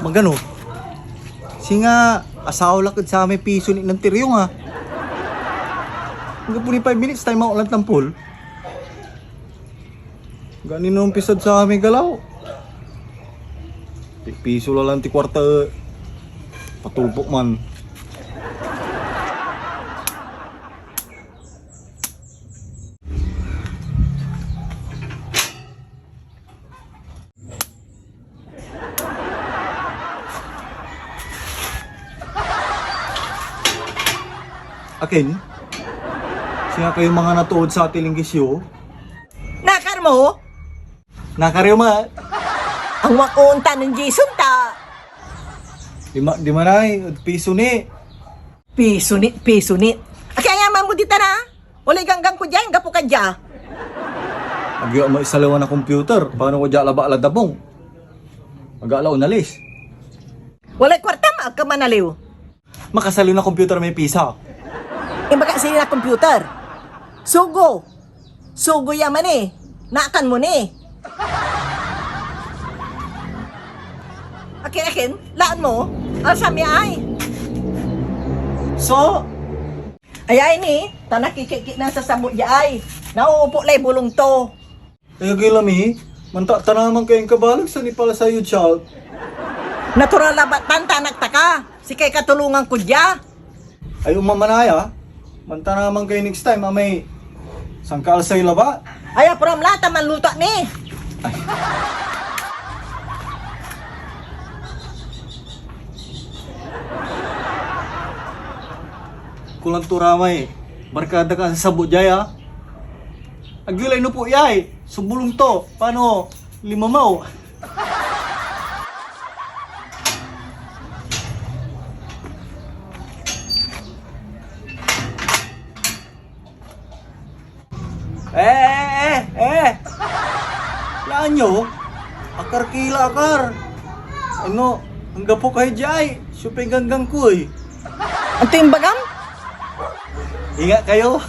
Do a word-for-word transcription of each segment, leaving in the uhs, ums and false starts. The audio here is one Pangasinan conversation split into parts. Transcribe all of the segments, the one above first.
Gano? Singa asawa lak ed samay piso ni nantiryong, ah. Anggapo ni five minutes, time out lan tampol. Gani no umpisad samay galaw. Pipiso la lan ti kuarta, eh. Patulpok man. Akin? Singa kayo mga natuod sa atilinggis yo? Nakar mo? Nakar yo ma? Ang wako ontan nen Jason ta. Di ma, di manay, piso ni. Piso ni, piso ni. Akiayaman mo ditan, a? Walay ganggan ko dia, anggapo ka dia. Agyo amay isaliwan na computer. Paano ko dia labak la dabong? Aga la onalis. Walay kuartam, agka manaliw. Makasaliw na computer may pisa. Imbaga sili na computer. Sugo. Sugo ya man eh. Nakan mo ni. Akin, akin. Laan mo. Alsam ya ay. So, ayay ni, ta nakikikit na sa sabot ya ay. Nauupo lay bulong to. Ay, agay lami, mantatanaman kayo inkabaleg so nipala sayo, child. Natural labat tan ta anak ta ka. Sikay katulongan ko dia. Ay, umamanaya, mantanaman kayo next time, amay sangkaal sayo labat. Ay, apuram la, ta manluto ni. Ay. Kulang to ramay, barkada ka sa sabot jay, ah. Agyo lay nupo yay, so bulong to, paano, limamaw? Eh, eh, eh, eh. Laan yo? Akar ki la, akar. Ano, anggapo kayo jay. Siyempre, ganggan ko eh. Anto imbagam? Inga kayo.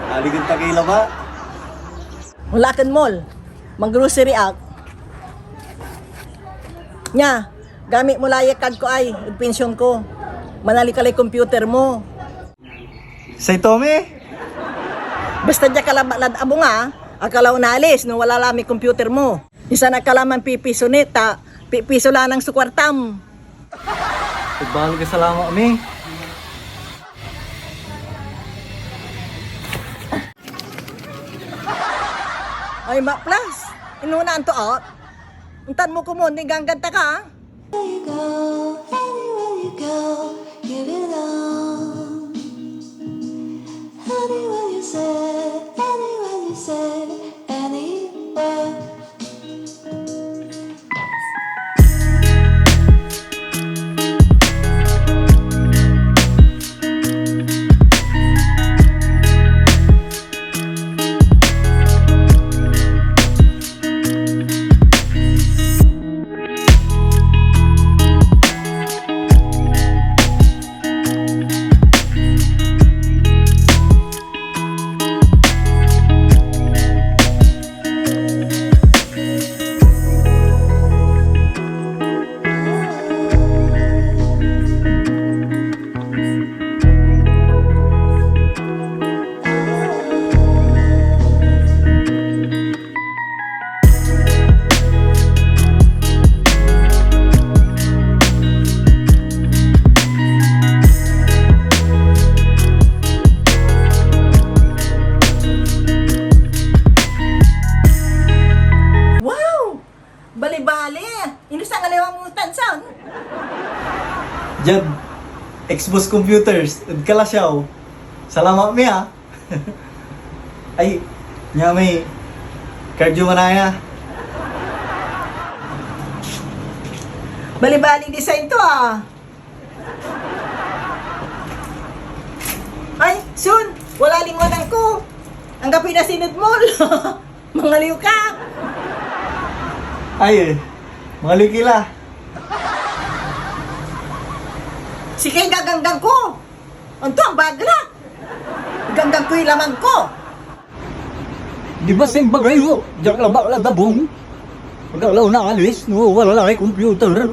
Aligen ta kayo labat. Wala ken mall. Mag-grocery ak. Nia, gamit mo la ya card ko ay, ed pension ko. Manali ka lay computer mo. Say Tommy? Basta dia ka labat lad abung a, akalaw naalis no wala la may computer mo. Insan akala man pipiso ni, ta pipiso lanang so kuartam. Ibaleg a salamat, Mi. Ay, maplas. Inunaan to, oh. Ontan mo komon, iganggan ta ka. Where you go, anywhere you go, give it all. Anywhere you say, anywhere you say, anywhere. Wow! Bali-bali! Ino sa ngaliwa mo tansan? Diad Xbox Computers, ed Calasiao. Salamat mi, ah. Ay, nia may cardio manaya. Bali-bali design to, ah. Ay, Sun, wala lingwanan ko. Anggapoy nasined mall. Mangaliw ka. Ay, eh. Mangaliw kila. Sige, gaganggan ko. Anto ang bagla? Ganggan ko'y laman ko. Di ba simbagay mo, diak labak la dabong? Pagkalaw na alis, no, wala lay computer.